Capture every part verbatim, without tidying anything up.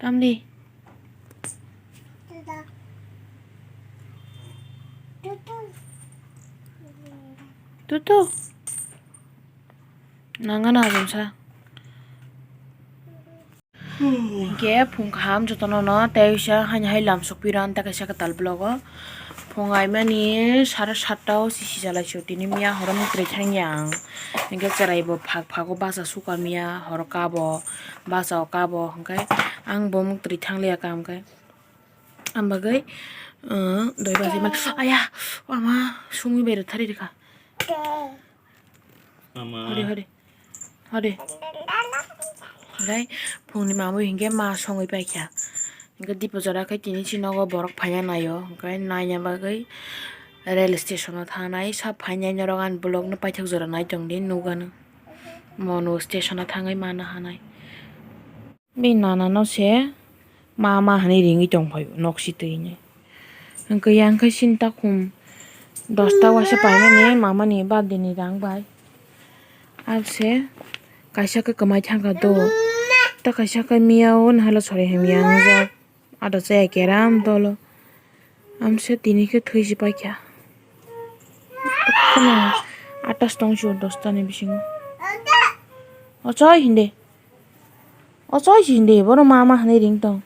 Amdi. Tutu. Nangana ajam sa. Hinkhe phung kaham jotono no tei uisa haini hai lam sokpirw ani ta kaisa kwtal vlog o. Phung aimani sara satta o si sijalaisio tini miya horo mwtwrwi thangya ang. Hinkhe chwraibo phak phago bacha suka miya horo kabo bacha o kabo hinkhe ang bo mwtwrwi thangliya kaham khe. Ang bagwi doi baji man aya ama sumui bai rw thari rikha. Hode, hode. Hode. Oke, phungni mamui hinkhe ma songwi paikha. Hinkhe dipo jora khe tini si nogo borok phaina naio. Hinkhe naina bagwi rail station o thangnai. Sa phainai norok ani vlog no paithak jora nai tongdi nukgano. Mono station o thangwi mana hanai. Bini nana no se ma ma hinui ringwi tongphai o nok si twi hinui. Hwnkhe yang khe sini takhum dosta waisa paimani mamani birthday ni rang bai. Aro se kaisa khe kwmai thangkha do. Ta kaisa khe miya o nahalo sori hamya wngjak. Ado chaya keram dolo. Amse tini khe thwi si paikha. Kheno atas tong si o dosta ni bisingo. Ochoi hinde. Ochoi si hinde, bono ma ma hinui ring tong.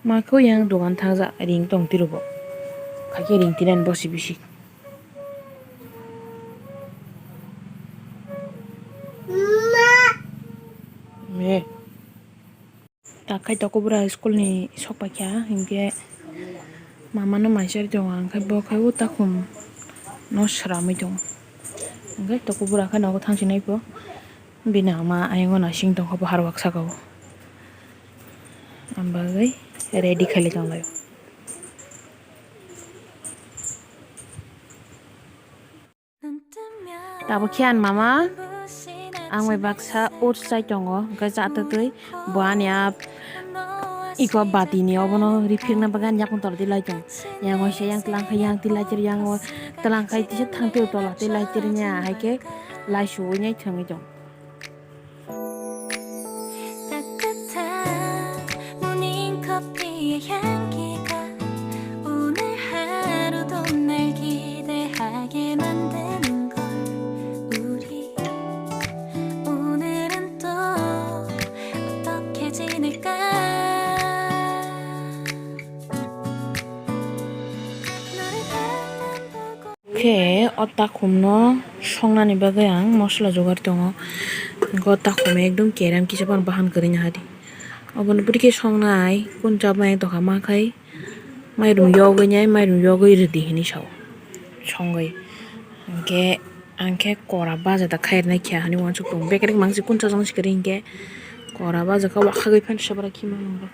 Ma khe yang dogan thangja ring tong tiro bo. Khaikhe ring tinani bosi bisi. Me. Takhai tokobwra school ni sok paikha hinkhe mamano mai chari tongo, ang khe bo khe o takhum no sramwi tongo. Hinkhe tokobwra khe nogo thangsinai pho bini ama ayang o naising tongkha bo harwak saka o. Ang bagwi ready khailai tonglaio. Tabuk khe ani mama ang bai baksa oats chai tongo, hwnkhe chatwtwi bo ani a iko bati ni obono riphirna bagwi ani yakung toldi lai tongo. Yang waisa yang twlang khai yang twi lai tiri yang o twlang khai tisa thang twi tola twi lai tiri nya hai khe lai suwi nai thangwi tongo. 따뜻한 모닝커피의 향기가 오늘 하루도 날 기대하게 만드는 걸. 우리 오늘은 또 어떻게 지낼까? 너를 바라만 보고 Khe o takhumno songnani bagwi ang mosla jugar tongo. Hwnkhe o takhum ekdom kerem kisa phano bahan kwrwi nahadi. Obono bwrwi khe songnai, kung chapmai tongkha ma khai mairum yogwi nai, mairum yogwi rwdi hinwi sao. Songwi. Hwnkhe ang khe kora baja da khairnai khe hinwi uansuk tongo. Bekereng mangsi kung chajak si kwrwi hinkhe kora baja khe wakhagwi phano sebra khima nangkha.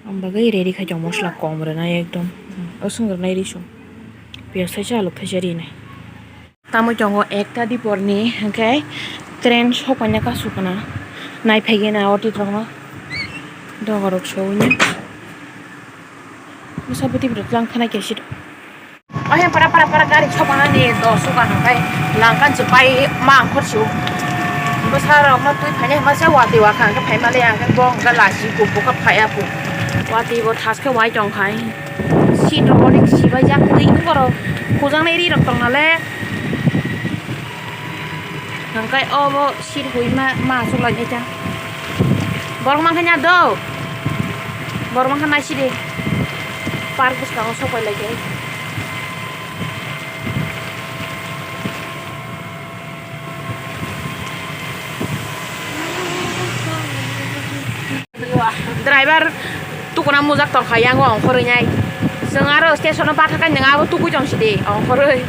Ang bagwi ready khai tongo, mosla kom rwnai ekdom. O swng rwnai ri song. Piyaj thaisa, alok thaisa rinai. Tamwi tongo ekta diporni, hwnkhe train sokpaina kasu khna. Naiphaikhena o titrokno. Dogarok sowino. Bwsa bwtwi bwrwi tlang khna khe siro. Ohe para para para gari sokmani dos suka hwnkhe langkan se pai ma angkhor se o. Bwsa rok no twi phainai hwnba se watwi wakha hwnkhe phaima le hwnkhe bo hwnkhe lachi kuphuk khe phaiya phu. Watwi bo thas khe wai tong khai. Seat rok onek sibaijak twi borok hujaknai ri rok tong nale. Hwnkhe obo seat hui ma ma achuk lai khe ta. Borok mankha nya do. Borok mankha naisidi. Park bwskango sok pai lai khe. Driver tukuna mujak tongkha yango ongkhorwi nai. Chwng aro station o pathakai nwng abo tugui tong sidi ongkhorwi.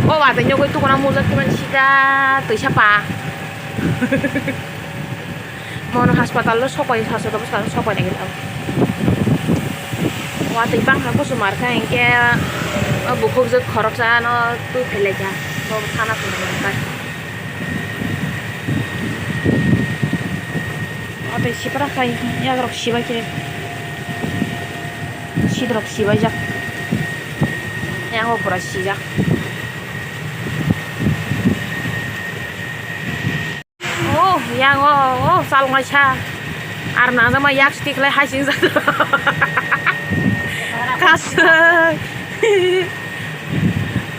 O watwi nugui tukuna mujak tongmani sida twisa pa. Mono hospital o sopai, hospital bwskango sopai nai khe. Watwi bangkha kuchumar khe hinkhe o bukhukjwk khoroksa no twi phailaikha. Bo thana thangwi. Watwi sipra khai yagrok sibai khe. Seat rok sibaijak. Yango pura sijak. Oh, yango, oh, salngaisa. Ar nangjakma yak stikhlai hai singjak. Kasai.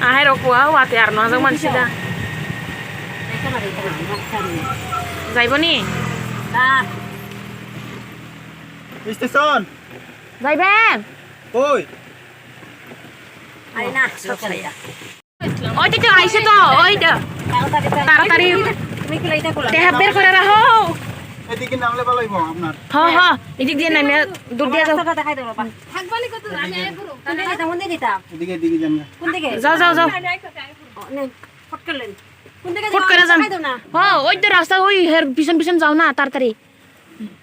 Ahai rok wa wati ar nangjakmani sida. Jaiboni? Station. Jaiben. Oi. Oi, tei tei aise to, oi da. Taratari. Teha ber kore raho. এদিকে নামলে ভালো হইব আপনার। Ha, ha. Edik diye namya, dur diye jao. রাস্তাটা দেখাই দেবো, বাবা। কোন দিকে যেতাম, কোন দিকে যেতাম? এদিকে, এদিকে যান না। কোন দিকে? Jao, jao, jao. ও, নে, ফট করে লেন। কোন দিকে Fot যাবো? Kore jan. দেখাই দাও না। Ha, oi to rasta oi her pichon pichon jao na, taratari.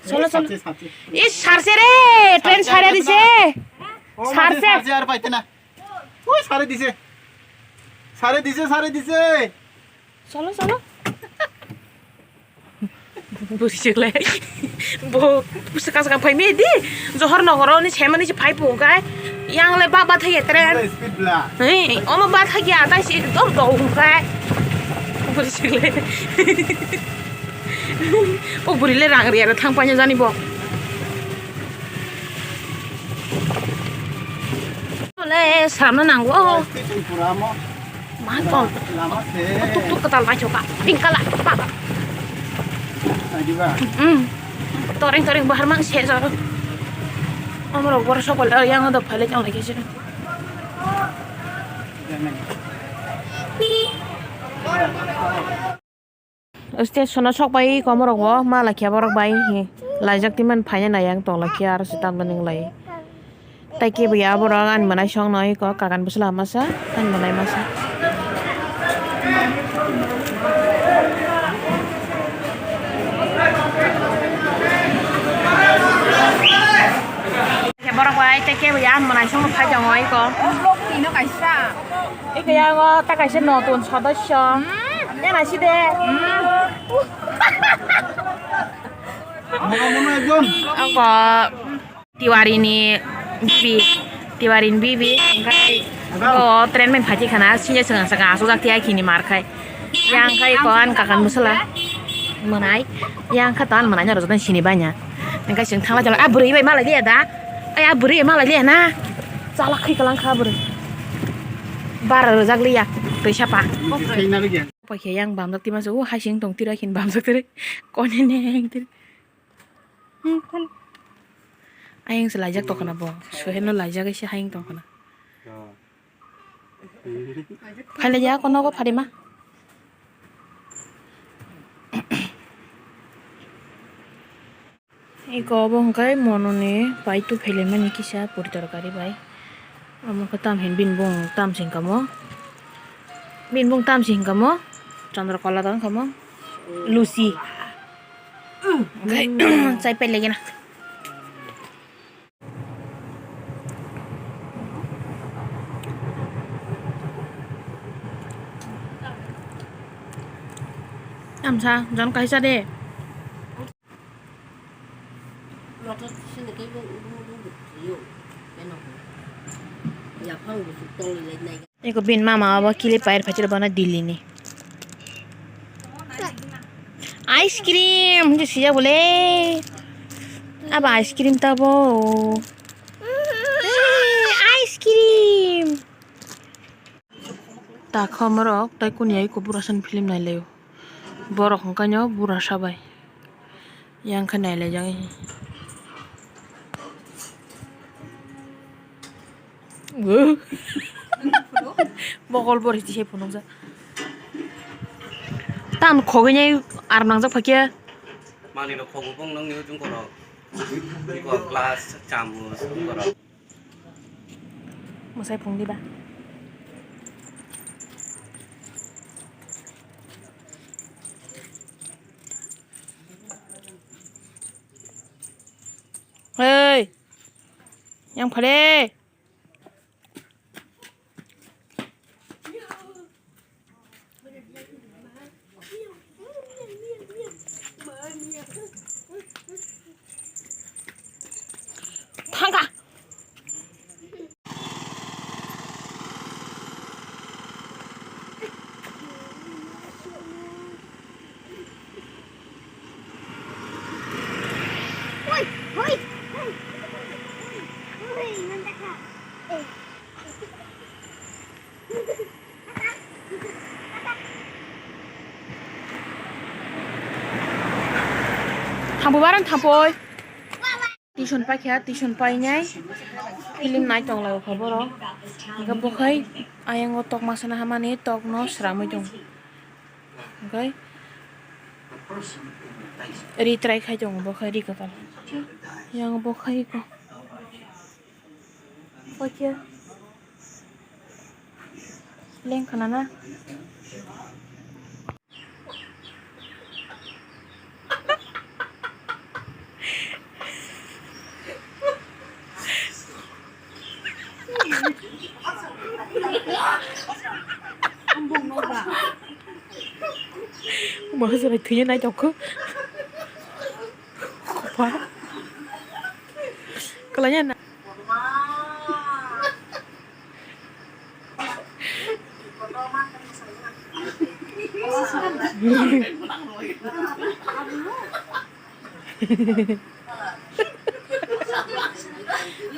Cholo, cholo. সাথে, সাথে। Is sarse re, train sare dise. ও, মাঝে Sarse. সাথে আর পাইতে না। ওই সারে দিছে। সারে দিছে, সারে দিছে। Cholo, cholo. Bwswk le. Bo bwswk kacha phai mi di. Johor nogoro ni semani se phai phung kai. Yang le ba ba thai tren. Speed bla. Hey, ono ba thai ya tai si dor do hung kai. Bwswk le. O buri le rang ri aro thang paina jani bo. Ole, sramna nango. Pura mo. Ma kol. Lama se. Tuk tuk katal mai choka. Pink color. Ba ba. Tadi ba. Hmm. Toreng toreng bahar mang se jor. Amro bor sokol yang do phale jang lagi sini. Station o sok bai komorok bo ma lai khe borok bai hi laijak twi man phaina nai ang tong lai khe aro se tamni wng lai. Tai kebo ya borok ani mwnai song no eko kakan bwsla masa ani mwnai masa. Khe borok bai tei kebo ya mwnai song phai tongo eko. O vlog tino kaisa. Eko ya o ta kaisa notun sodosyo. Hmm. Ya na si de. Hmm. Mono mono ekjon. Ako Tiwari ni bibi, Tiwari ni bibi, engkai ko train men phaji khana, sinja sanga sanga asuk jak tiya kini mar khai. Yang khai ko an kakan musala. Mwnai. Yang kha to an mwnai naro joto sini banya. Engkai sing thangla jala. A bwrwi bai malai liya da. Ai a bwrwi malai liya na. Chala khai kalang kha bwrwi. Bara rojak liya. Twi sapa. Pai khe yang bamjak tima se o hai sing tong tira khin bamjak tiri. Kone neng tiri. Hmm, kan. Ayang se laijak tongkhana bo. Suheno laijak se hayang tongkhana. Phailaiya kono go pharima. Iko obo hwnkhe mononi pai tu phailaimani kisa puri torkari bai. Omo khe tam hin bini bung tam singkamo. Bini bung tam singkamo. Chandra kola tong kamo. Lusi. Chai pai lagi na. Tamsa, jon kaisa de. Eko bin mama abo kili pair phachir bana Delhi ni. Ice cream je sijak bole. Abo ice cream tabo. Ice cream. Takha omorok tai kuni ai ko bura san film nai laio. Borok hwnkhe no bura sabai. Yang khe nai laijak. Mokol bor hiti se phunukjak. Tam khogwi nai ar nangjak phakya. Mani rok khogo bong nang ni jung korok. Iko glass, chamus, korok. Mwsai phung diba? Hei! Yang phare! Thangka. Thampui barang thampui. Tuition paikha, tuition painai film nai tonglaio kha borok. Hingke bokhai ayang o tok masana hamani tok no sramwi tong. Hingke ri try khai tongo bokhai ri kwtal. Yang bokhai ko. Paikha. Leng khana na. Omo hwswk bai thwiya naithok kho. Kwlaiya na.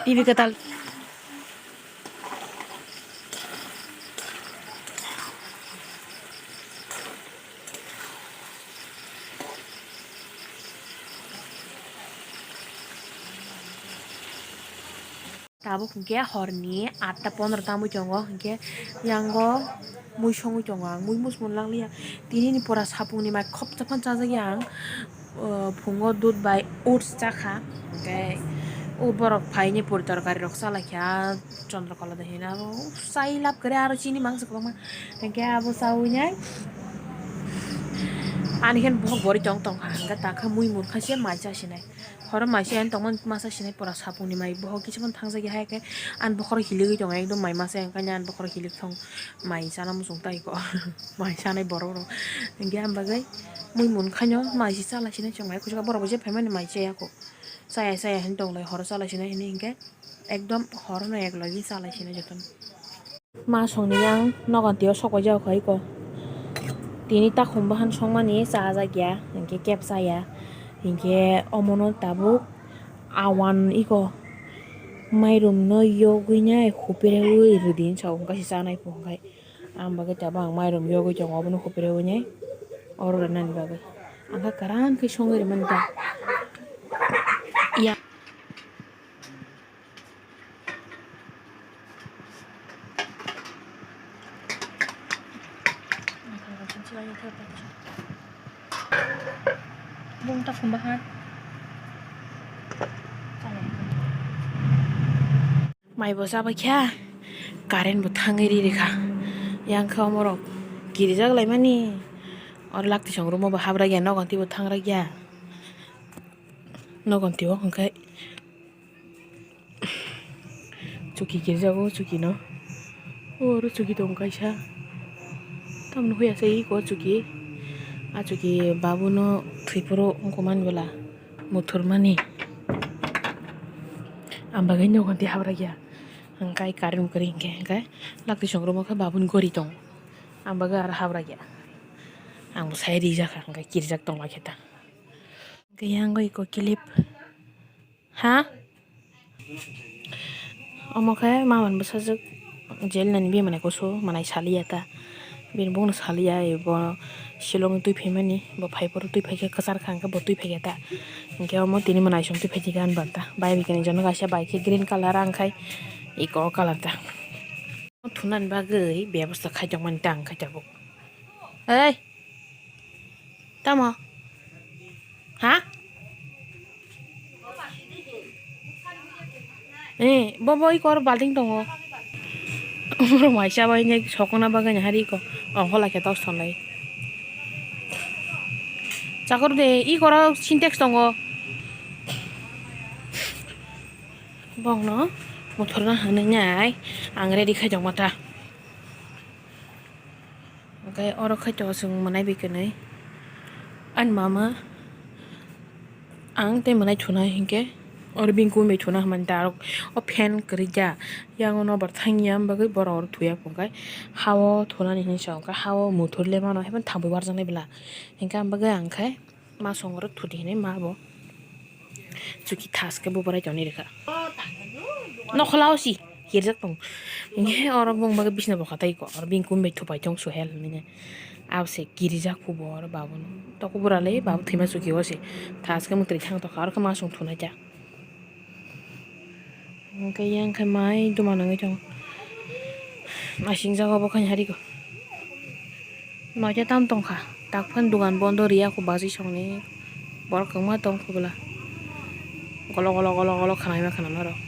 T V kwtal. Tabuk hwnkhe horni atta pondro tangwi tongo, hwnkhe yango mui songwi tongo ang, mui muchung langliya. Tinini pora sapungni mai khopsa phano chajakya ang, o, phungo dudh bai oats chakha, hwnkhe o borok phaini puri torkarirok chalaikha, Chandrakala de hino abo chai lab kwrwi aro chini mangsa kwbangma, hwnkhe abo chawi nai ani khe bohok bori tong tongkha, hwnkhe takhe mui munkha se mai chasinai. Horo mai se ani tongmani masa sinai pora sapungni mai bohok kisa phano thangjak ya hai khe ani bokhorok hiligwi tongo ekdom mai masa wngkha ani bokhorok hilik thong mai chana muchung tai kho mai chanai borok rok hwnkhe ang bagwi mui munkhaino mai se chala sinai chwng mai kuchukha borok bo je phaimani mai chaya kho chaya chaya hinwi tonglai horo chala sinai hinwi hinkhe ekdom horono eklogwi chala sinai jotono. Ma songni yang nogon tio sok pai jak kha iko. Tini takhum bahan songmani cha jak ya, hinkhe kebsa ya. Hinkhe omono tabuk awan iko mairum no yogwi nai hupireui rwdi hinwi sa o, hwnkhe se chanai pho hwnkhe. Ang bagwi tabuk ang mairum yogwi tongo, obono hupireui nai oro rwnani bagwi. Ang khe kwran khe songwi rwmani ta. Ya. Bung tak pembahan. Mai bo chabai kha, current bo thangwi ri rikha. Yang khe omorok kirijak laimani. Oro lakti song room o bo habra ya, nogon twi bo thangra ya. Nogon twi o hwnkhe. Chuki kirjago, chuki no. O oro chuki tongo kaisa. Tamoni hoi asa iko chuki. A chuki babu no thwiporo wngkha mani bwla muthurmani. Ang bagwi nogo tei habra ya. Ang kai current kwrwi hinkhe, hinkhe lakti song room o khe babuni gori tongo. Ang bagwi aro habra ya. Ang bo sai rijak kha, hinkhe kirjak tongma khe ta. Hinkhe yang iko clip. Ha? Omo khe mamani bwsajwk jail nani bini manai kusu manai saliya ta. Bini bukno saliya, ebo Shillong twi phaimani, bo phai phuru twi phaikhe kwchar kha, hwnkhe bo twi phaikhe ta. Hwnkhe omo tini mwnaisong twi phaikhe ani bata. Bai bikini jono kaisa bai khe green colour, ang khai eko colour ta. Thunani bagwi bebosta khaijak mani ta ang khai tabuk. Ei! Tamo? Ha? Eh, bo, bo, iko oro balting tongo. Borok mai chabai nai sokna bagwi nai hari iko. Oh, hola khe tos tonlai. Chakur de, iko oro Sintex tongo. Bongno mothorna hwnwi nai ang ready khai tongma ta. Hwnkhe oro khaito chwng mwnai bai kwnwi. Ani mama ang tei mwnai thunai hinkhe oro bini kumi bai thuna hwnmani da. O fan kwrwi da, yang o nobar thang ya, bagwi borok oro thuya. Hwnkhe ha-o thunani hinwi sa, hwnkhe ha-o muthur le mano, haiphano thangwi warjaknai bwla. Hinkhe ang bagwi ang khe ma songwrok thudi hinwi ma bo chuki thaske bo borai tongni rwkha. Nokhola o si. kirijak tong. Hinkhe oro bung bagwi bisna bokha tei ko, oro bini kumi bai thupai tong suhel hinwi. Abo se kirijak khubo oro babu no. Tokobura le babu thwima chuki o se. Thaske mwtwi thang tokha, oro khe masung thunai ta. Hinkhe yang khe mai duma nangwi tongo. Asing jaga bo khaini hari ko. Noita tam tongkha, tak phano dugan bondo riya kho bajwi songni borok kwbangma tongkho bwla golo golo golo golo khwnaima khwnama rok.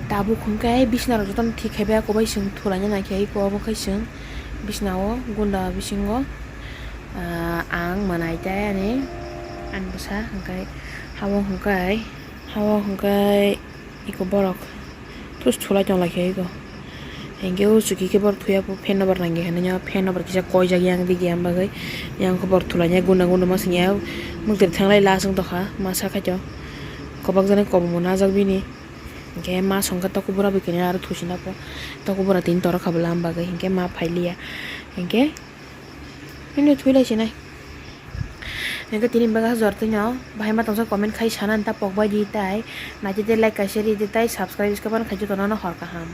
Tabuk hwnkhe bisna rok jotono thik khai bai, eko bai chwng thulaina nai khe eko obo khai chwng bisna o gunda bisingo, ah, ang manai tei ani, ani bwsa hwnkhe habo hwnkhe habo hwnkhe. Eko borok thus thulai tong lai khe eko. Hinkhe o chuki khe borok thuya pho fan no bar nang ya hinwi, fan no bar kisa koijak yang dige yang bagwi. Yang khe borok thulai ya guna guna ma sing ya. Mwtwrwi thanglai last wng tokha ma sa khai to. Kwbak jani kobongbo najak bini. Hinkhe ma song khe tokobura bai khe aro thusi na pho. Tokobura tini torok kha bwla am bagwi hinkhe ma phai liya. Hinkhe Hino thwi lai sinai. Hinkhe tini bwkha jor twino bahai ma tongsa comment khai sana ta pok bai di tai. Naitete like kaisa ri di tai, subscribe khe ban khai di tono no hor kaham.